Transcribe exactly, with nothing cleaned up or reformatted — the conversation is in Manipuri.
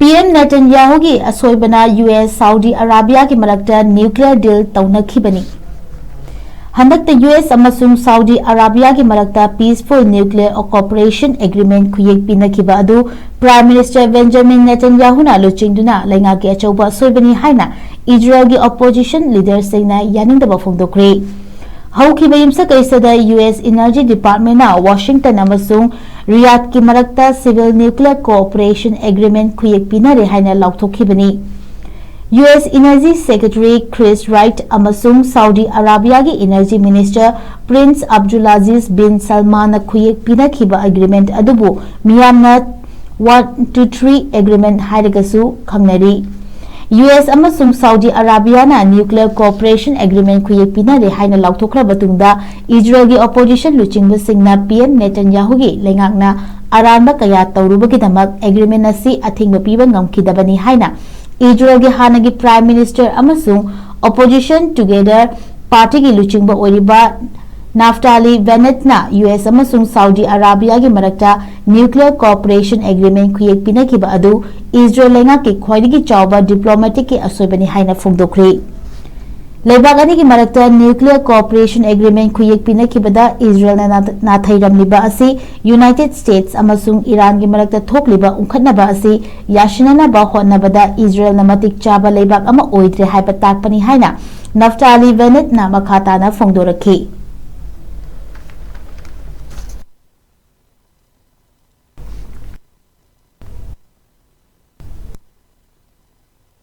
ꯄꯤ ꯑꯦꯝ ꯅꯦꯇꯟꯌꯥꯍꯨꯒꯤ ꯑꯁꯣꯏꯕꯅ ꯌꯨ ꯑꯦꯁ ꯁꯥꯎꯗꯤ ꯑꯔꯥꯕꯤꯌꯥꯒꯤ ꯃꯔꯛꯇ nuclear deal ꯇꯧꯅꯈꯤꯕꯅꯤ꯫ ꯍꯟꯗꯛꯇ ꯌꯨ ꯑꯦꯁ ꯑꯃꯁꯨꯡ ꯁꯥꯎꯗꯤ ꯑꯔꯥꯕꯤꯌꯥꯒꯤ ꯃꯔꯛꯇ peaceful nuclear cooperation agreement ꯈꯨꯌꯦꯛ ꯄꯤꯅꯈꯤꯕ ꯑꯗꯨ Prime Minister Benjamin Netanyahuꯅ ꯂꯨꯆꯤꯡꯗꯨꯅ ꯂꯩꯉꯥꯛꯀꯤ ꯑꯆꯧꯕ ꯑꯁꯣꯏꯕꯅꯤ ꯍꯥꯏꯅ ꯏꯖꯔꯦꯜꯒꯤ opposition leaderꯁꯤꯡꯅ ꯌꯥꯅꯤꯡꯗꯕ ꯐꯣꯡꯗꯣꯛꯈ꯭ꯔꯦ꯫ ꯍꯧꯈꯤꯕ ꯌꯨꯝꯁꯀꯩꯁꯗ ꯌꯨ ꯑꯦꯁ Energy Departmentꯅ ꯋꯥꯁꯤꯡꯇꯟ ꯑꯃꯁꯨꯡ ꯔꯤꯌꯥꯗꯀꯤ ꯃꯔꯛꯇ civil nuclear cooperation agreement ꯈꯨꯌꯦꯛ ꯄꯤꯅꯔꯦ ꯍꯥꯏꯅ ꯂꯥꯎꯊꯣꯛꯈꯤꯕꯅꯤ꯫ U S Energy Secretary Chris Wright ꯑꯃꯁꯨꯡ ꯁꯥꯎꯗꯤ ꯑꯔꯥꯕꯤꯌꯥꯒꯤ Energy Minister Prince Abdulaziz bin Salmanꯅ ꯈꯨꯌꯦꯛ ꯄꯤꯅꯈꯤꯕ agreement ꯑꯗꯨꯕꯨ ꯃꯤꯌꯥꯝꯅ one two three agreement ꯍꯥꯏꯔꯒꯁꯨ ꯈꯪꯅꯔꯤ꯫ ꯌꯨ ꯑꯦꯁ ꯑꯃꯁꯨꯡ ꯁꯥꯎꯗꯤ ꯑꯔꯥꯕꯤꯌꯥꯅ nuclear cooperation agreement ꯈꯨꯌꯦꯛ ꯄꯤꯅꯔꯦ ꯍꯥꯏꯅ ꯂꯥꯎꯊꯣꯛꯈ꯭ꯔꯕ ꯇꯨꯡꯗ, ꯏꯖꯔꯦꯜꯒꯤ opposition ꯂꯨꯆꯤꯡꯕꯁꯤꯡꯅ ꯄꯤ ꯑꯦꯝ ꯅꯦꯇꯟꯌꯥꯍꯨꯒꯤ ꯂꯩꯉꯥꯛꯅ ꯑꯔꯥꯟꯕ ꯀꯌꯥ ꯇꯧꯔꯨꯕꯒꯤꯗꯃꯛ agreement ꯑꯁꯤ ꯑꯊꯤꯡꯕ ꯄꯤꯕ ꯉꯝꯈꯤꯗꯕꯅꯤ ꯍꯥꯏꯅ ꯏꯖꯔꯦꯜꯒꯤ ꯍꯥꯟꯅꯒꯤ Prime Minister ꯑꯃꯁꯨꯡ Opposition Together Partyꯒꯤ ꯂꯨꯆꯤꯡꯕ ꯑꯣꯏꯔꯤꯕ ꯅꯥꯐꯇꯥꯂꯤ ꯕꯦꯅꯦꯠꯅ ꯌꯨ ꯑꯦꯁ ꯑꯃꯁꯨꯡ ꯁꯥꯎꯗꯤ ꯑꯔꯥꯕꯤꯌꯥꯒꯤ ꯃꯔꯛꯇ nuclear cooperation agreement ꯈꯨꯌꯦꯛ ꯄꯤꯅꯈꯤꯕ ꯑꯗꯨ ꯏꯖꯔꯦꯜ ꯂꯩꯉꯥꯛꯀꯤ ꯈ꯭ꯋꯥꯏꯗꯒꯤ ꯆꯥꯎꯕ diplomaticꯀꯤ ꯑꯁꯣꯏꯕꯅꯤ ꯍꯥꯏꯅ ꯐꯣꯡꯗꯣꯛꯈ꯭ꯔꯦ꯫ ꯂꯩꯕꯥꯛ ꯑꯅꯤꯒꯤ ꯃꯔꯛꯇ nuclear cooperation agreement ꯈꯨꯌꯦꯛ ꯄꯤꯅꯈꯤꯕꯗ ꯏꯖꯔꯦꯜꯅ ꯅꯥ-, ꯅꯥꯊꯩꯔꯝꯂꯤꯕ ꯑꯁꯤ United States ꯑꯃꯁꯨꯡ ꯏꯔꯥꯟꯒꯤ ꯃꯔꯛꯇ ꯊꯣꯛꯂꯤꯕ ꯎꯪꯈꯠꯅꯕ ꯑꯁꯤ ꯌꯥꯁꯤꯟꯅꯅꯕ ꯍꯣꯠꯅꯕꯗ ꯏꯖꯔꯦꯜꯅ ꯃꯇꯤꯛ ꯆꯥꯕ ꯂꯩꯕꯥꯛ ꯑꯃ ꯑꯣꯏꯗ꯭ꯔꯦ ꯍꯥꯏꯕ ꯇꯥꯛꯄꯅꯤ ꯍꯥꯏꯅ ꯅꯥꯐꯇꯥꯂꯤ ꯕꯦꯅꯦꯠꯅ ꯃꯈꯥ ꯇꯥꯅ ꯐꯣꯡꯗꯣꯔꯛꯈꯤ꯫